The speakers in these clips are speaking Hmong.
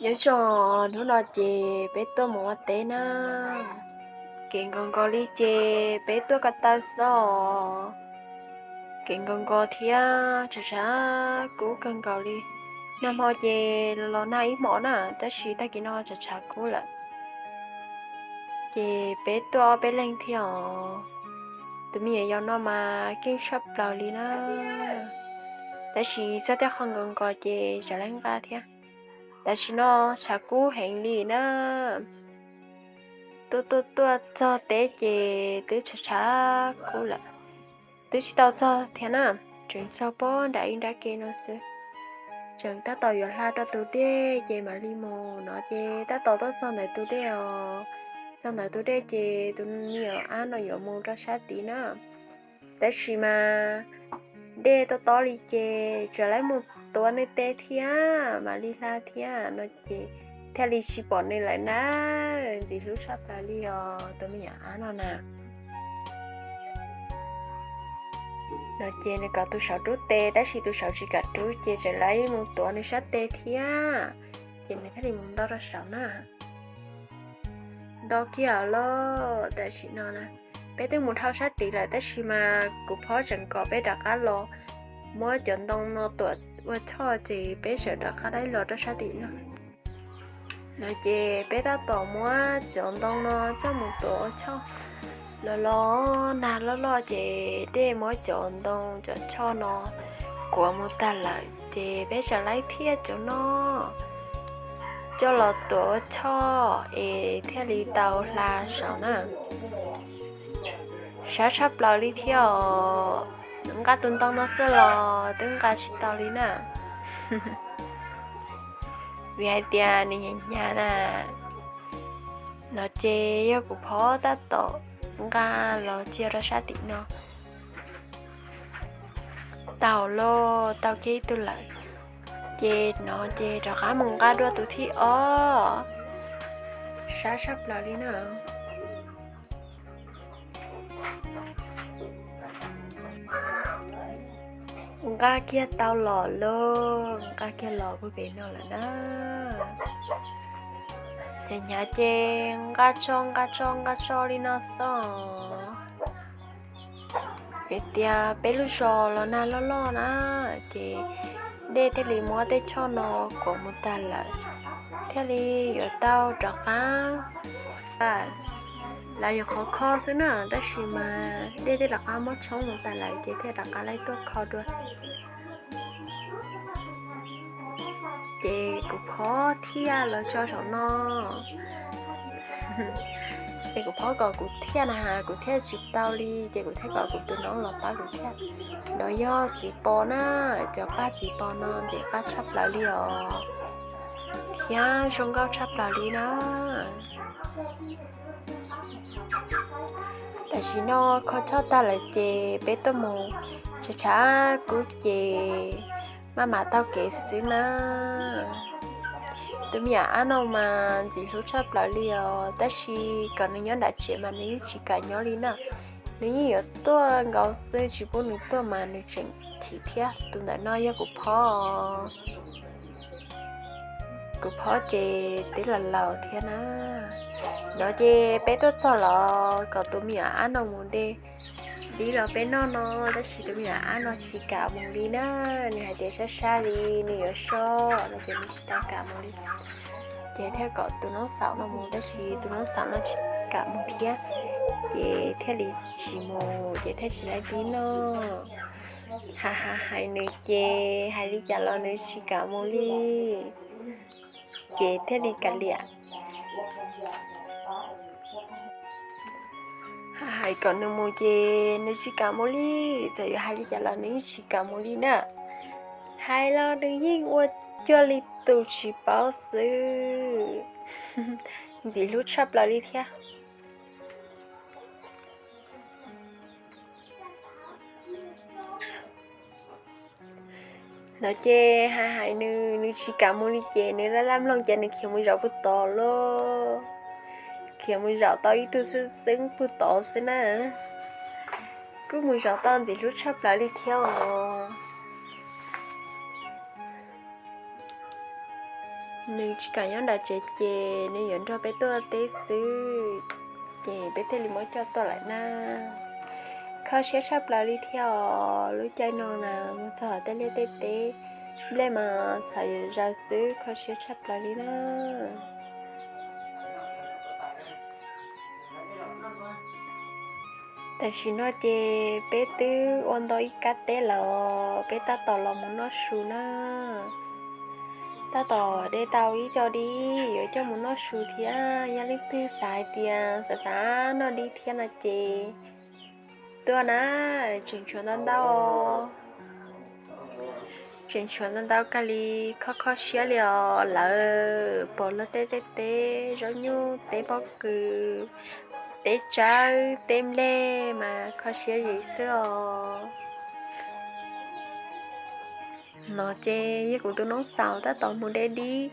Nyob zoo, hnub no ces peb tuaj mus ua teb na. Kev nkaus nkaus li ces peb tuaj ko taw xwb os. Kev nkaus nkaus thiab tshav tshav kub kawg nkaus li. Nag hmo ces los nag ib hmo na, tab sis tag kis no tshav tshav kub lawm. Ces peb tuaj ob peb leeg thiab os. Tus me nyuam yaus no mas keej tshaj plaws li na. Tab sis txog tej qho nkaus nkaus ces tsam laib nqa thiab. Tam sim no tshav kub heev li na. Tuaj tuaj tuaj txog teb ces twb tshav tshav kub lawm. Twb tsis tau txog thiab na, tseem txog pem nram ib nrab ke no xwb. Tseem tab tom yuav hla rau tus dej ces mam li mus no ces tab tom tuaj txog ntawm tus dej os. Txog ntawm tus dej ces tus me nyuam ab no yuav mus rau sab tid na. Tab sis mas dej tob tob li ces tsam laib mus tuav nws tes thiab mam li hla thiab no ces thiaj li tsis pom nws lawm na. Ntxim hlub tshaj plaws li os tus me nyuam ab no na. No ces nws kom tus saud rub tes tab sis tus saud tsis kam rub ces tsam laib mus tuav nws sab tes thiab. Ces nws thiaj li mus nto rau saud na. Nto kiag lawm tam sim no na. Peb twb mus dhau sab tid lawm tab sis mas kuv phob tseem kom peb rov qab los muab cov ntoo no tuam ua choj ces peb sawv rov qab dai los rau sab tim no. No ces peb tab tom muab cov ntoo no coj mus tuam ua choj. Los los nag loj loj ces dej muab cov ntoo cov choj no kuav mus tag lawm ces peb sawv laib thiaj cov no coj los tuam ua choj es thiaj li tau hla saud na. Sab tshaj plaws li thiab os. Nqa tus ntoo no xwb los twb nqa tsis tau li na. Vim hais tias nws hnyav hnyav na. No ces yog kuv phob tab tom nqa los cia rau sab tim no. Tau los tau kiag ib tug lawm. Ces no ces rov qab mus nqa dua tus thib ob. Sab tshaj plaws li na. Nqa kiag tau los lauj, nqa kiag los puag pem no lawm na. Ces hnyav ces nqa tso nqa tso nqa tso li no xwb. Vim tias peb lub zos los nag loj loj na, ces dej thiaj li muab tej choj no kuav mus tag lawm, thiaj li yuav tau rov qab. Lawv yuav qhov kho xwb na, tab sis mas dej thiaj rov qab muab tshoob mus tag lawm ces thiaj rov qab laib tuaj kho dua. Ces kuv phob thiaj los tso saum no. Ces kuv phob kom kuv thiaj na, kuv thiaj tsis tau li, ces kuv thiaj kom kuv tus nob los pab kuv thiaj. No yog txiv pos na, cov paj txiv pos no ntxim qab tshaj plaws li os, thiab zoo nkauj tshaj plaws li na. Tam sim no kho choj tag lawm ces peb tuaj mus tshav tshav kub ces maj mam taug kev xwb na. Tus me nyuam ab no mas ntxim hlub tshaj plaws li os, tab sis kom nws nyob nram tsev mas nws yeej tsis kam nyob li na. Nws yeej yuav tuaj nkaus xwb, tsis pub nws tuaj mas nws tseem chim thiab. Tus ntawm no yog kuv phob. Kuv phob ces twb laus laus thiab na. No ces peb tuaj txog los kom tus me nyuam ab no mus de dib los peb noj no, tab sis tus me nyuam ab no tsis kam mus li na. Nws hais tias sab sab li nws yuav soj no ces nws tsis tau kam mus li. Ces thiaj kom tus noob xaum no mus, tab sis tus noob xaum no tsis kam mus thiab, ces thiaj li tsis mus, ces thiaj tsis laib dib noj. Ha ha hais nws ces hais li cas los nws tsis kam mus li, ces thiaj li kav liam. Ha hais kom nws mus ces nws tsis kam mus li, txawm yuav hais li cas los nws yeej tsis kam mus li na. Hais los nws yeej ua cuag li tus tsis paub xwb. Ntxim hlub tshaj plaws li thiab. No ces hais hais nws, nws tsis kam mus li ces nws laj laj mloog ces nws khiav mus zaum puag tod lauj. Khiav mus zaum tau ib tug xwb xeeb puag tod xwb na. Kuj mus zaum tau ntxim hlub tshaj plaws li thiab os. Nws tsis kam nyob nram tsev ces nws yuav nrog peb tuaj teb xwb, ces peb thiaj li muab coj tuaj lawm na. Kho siab tshaj plaws li thiab os, lub caij no na mus txog tej liaj tej teb, nplej mas txham zaws xwb, kho siab tshaj plaws li na. Tam sim no ces peb twb ua ntau ib kab teb lawm, peb tab tom los mus noj su na. Tab tom de tau ib co dib yuav coj mus noj su thiab. Yog leej twg xav hais tias xav xav noj dib thiab no ces tuaj na, tseem tshuav ntau ntau, tseem tshuav ntau ntau kawg li, kho kho siab li os. Lawv pom luag tej teb, zaub nyuj teb, pob kws teb, tsawb teb, nplej mas kho siab zim xwb os. No ces yog kuv tus noob xaus tab tom mus de dib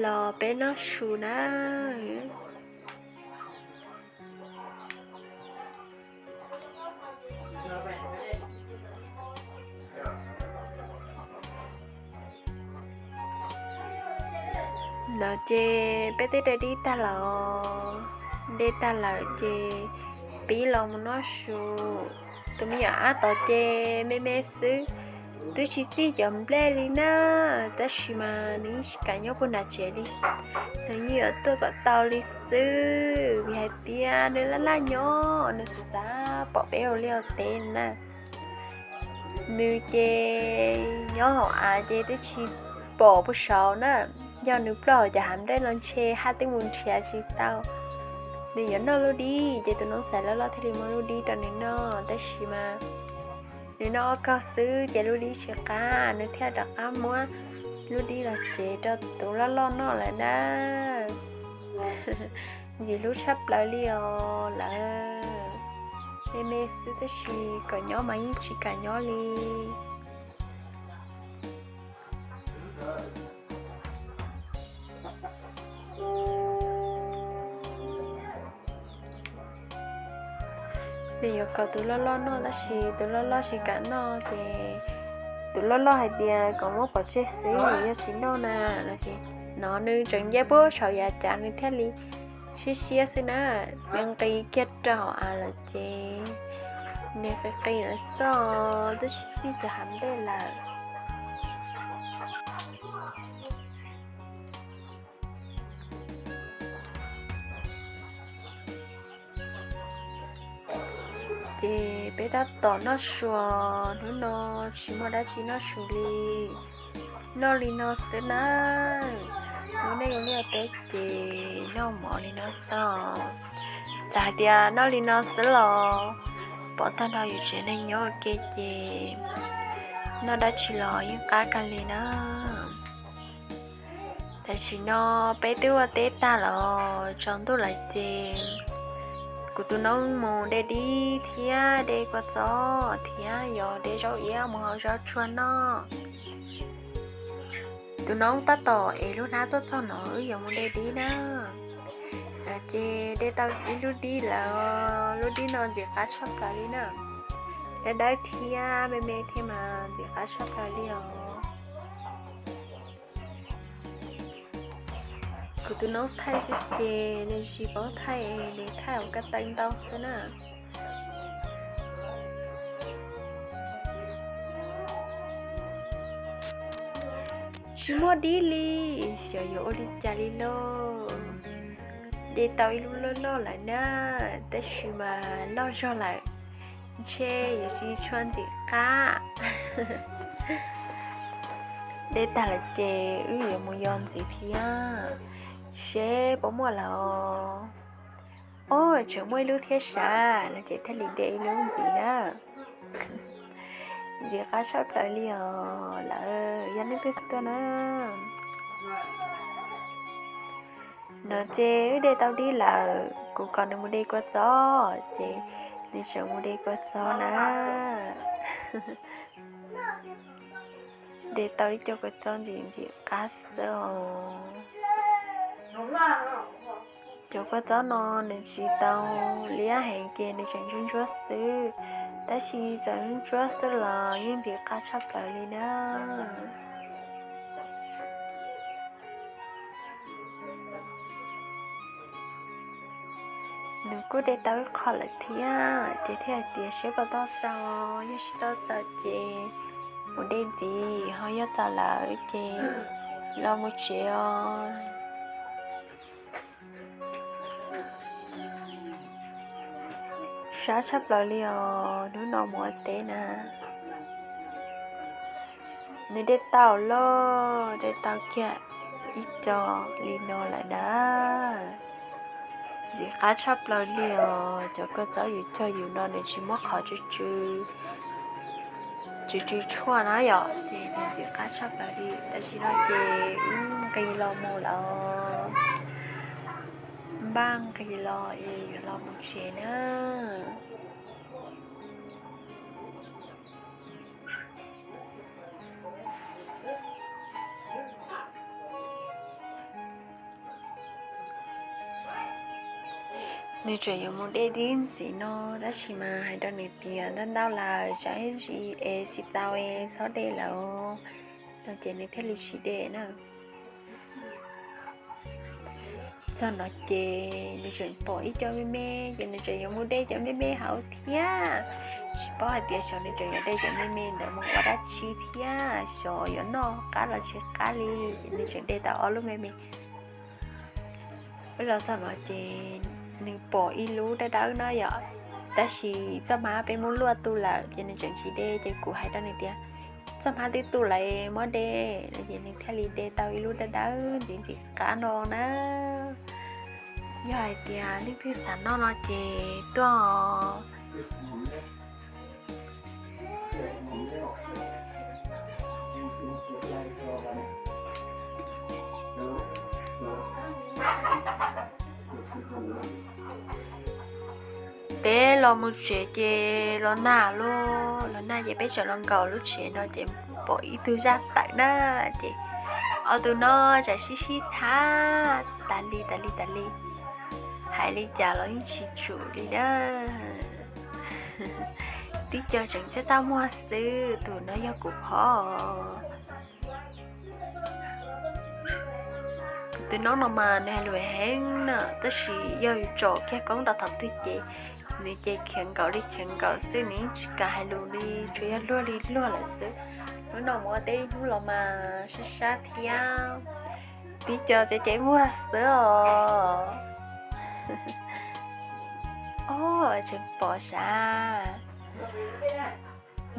los peb noj su na. No ces peb twb de dib tag lawm, de tag lawm ces pib los mus noj su. Tus me nyuam ab tod ces me me xwb, twb tsis txij cov nplej li na, tab sis mas nws tsis kam nyob puag nram tsev li. Nws yeej yuav tuaj kom tau li xwb, vim hais tias nws laj laj nyob, nws xav xav pom peb ua liaj ua teb na. Nws ces nyob hauv av ces twb tsis pom puag saud na, yog nws ploj hauv cov hav nplej no ntshe haj twb mus nrhiav tsis tau. Nws yuav noj lub dib ces tus noob xais loj loj thiaj li muab lub dib rau nws noj, tab sis mas nws noj ob kaug xwb ces lub dib tsis qab, nws thiaj rov qab muab lub dib los cev rau tus loj loj noj lawm na. Ntxim hlub tshaj plaws li os lawm. Me me xwb tab sis kom nyob mas yeej tsis kam nyob li. Nws yuav kom tus loj loj noj tab sis tus loj loj tsis kam noj ces tus loj loj hais tias kom muab pov tseg xwb, yog tsis noj na no ces, no nws tseem nce puag saum yav cav nws thiaj li siab siab xwb na. Nws nqis kiag rau hauv av lawm ces nws qis qis lawm xwb, twb tsis txij cov hav nplej lawm. Ces peb tab tom noj su, hnub no tsis muaj dab tsi noj su li. Noj li no xwb na, hnub nej ua liaj teb ces noj mov li no xwb. Txawm hais tias noj li no xwb los pov tag nrho yus tsev neeg nyob ua ke ces noj dab tsi los yeej qab kawg li na. Tam sim no peb twb ua teb tag los tsaus ntuj lawm ces kuv tus noob mus de dib thiab de kua txob thiab yog de zaub iab mus hau zaub tsuag noj. Tus noob tab tom ev lub hnab tuaj txog no wb yuav mus de dib na. Ces de tau ib lub dib lawm, lub dib no ntxim qab tshaj plaws li na. Dawb dawb thiab me me thiab mas ntxim qab tshaj plaws li os. Kuv tus noob thaij xwb ces nws tsis paub thaij, nws thaij hauv ko taw ntau xwb na. Tsis muaj dib li, xyov yuav ua li cas li lauj. De tau ib lub loj loj lawm na, tab sis mas loj zog lawm, ntshe yuav tsis tshua ntxim qab. De tag lawm ces wb yuav mus yos ntxiv thiab, seb puas muaj lawm os. Ob, tseem muaj ib lub thiab sav no ces thiaj li de ib lub ntxiv na. Ntxim qab tshaj plaws li os lawm, yog leej twg xav tuaj na. No ces wb de tau dib lawm, kuv kom nws mus de kua txob ces nws tseem mus de kua txob na. De tau ib co kua txob ntxim ntxim qab xwb os. Cov kua txob no nws tsis tau liab heev ces nws tseem ntsuab ntsuab xwb, tab sis txawm ntsuab xwb los yeej ntxim qab tshaj plaws li na. Nws kuj de tau ib qho lawm thiab ces thiaj hais tias seb puas tau txaus, yog tsis tau txaus ces mus de ntxiv, ho yog txaus lawm ces los mus tsev os. Sab tshaj plaws li os, hnub no mus ua teb na. Nws de tau lawm, de tau kiag ib co li no lawm na. Ntxim qab tshaj plaws li os, cov kua txob yus cog yus no nws tsis muaj qhov tsw tsw, tsw tsw tshuaj na yom, ces nws ntxim qab tshaj plaws li. Tam sim no ces wb nqis los mus lawm, npaj nqis los es yuav los mus tsev na. Nws tseem yuav mus de tib ntxiv no, tab sis mas hais rau nws tias ntau ntau lawm, tsam ib ntsis es tsis tau es txhob de lawm no ces nws thiaj li tsis de na. Txog no ces nws tseem pom ib co me me, ces nws tseem yuav mus de cov me me hauv thiab. Tsis paub hais tias xyov nws tseem yuav de cov me me ntawd mus ua dab tsi thiab, xyov yuav noj qab los tsis qab li, ces nws tseem de tau ob lub me me. Wb los txog no ces nws pom ib lub dawb dawb no yom, tab sis txoj hmab peb muab luaj tu lawm ces nws tseem tsis de, ces kuv hais rau nws tias txoj hmab twb tu lawm muab de no, ces nws thiaj li de tau ib lub dawb dawb ntxim ntxim qab no na. Yog hais tias leej twg xav noj no ces tuaj. Peb los mus tsev ces los nag lauj, los nag ces peb tseem los nkaum lub tsev no ces pom ib tug zaj tawm na, ces ob tug no tseem sib sib tham tas li tas li tas li, hais li cas los yeej tsis tsum li na. Tib co tseem txaj txaj muag xwb, tus no yog kuv phov. Tus noob no mas nws hais lus heev na, tab sis yog yus tsom kiag koob rau thaum twg ces nws ces khiav nkaum li khiav nkaum xwb, nws yeej tsis kam hais lus li, tsuas yog luag li luag lawm xwb. Hnub no mus ua teb ib hnub los mas sab sab thiab, tib co tseem cev muag xwb os. Ob, tseem pom sav.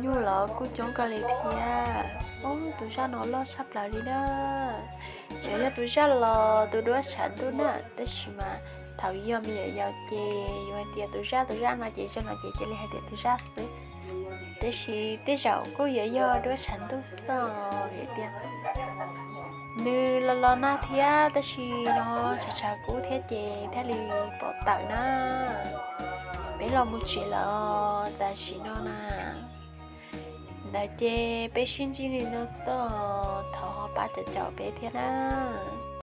Nyuj los kuj coob kawg li thiab. Ob, tus zaj no loj tshaj plaws li na. Xyov yog tus zaj los tus duab tshav ntuj na, tab sis mas thaum yog me nyuam yaus ces yuav hais tias tus zaj tus zaj no ces zaj no ces cia li hais tias tus zaj xwb. Tab sis tej zaum kuj yuav yog duab tshav ntuj xwb, vim tias nws los los nag thiab, tab sis no tshav tshav kub thiab ces thiaj li pom tawm na. Peb los mus tsev lawm tam sim no na. Ntawd ces peb sib ntsib li no xwb, thov ho pab caum caum peb thiab na.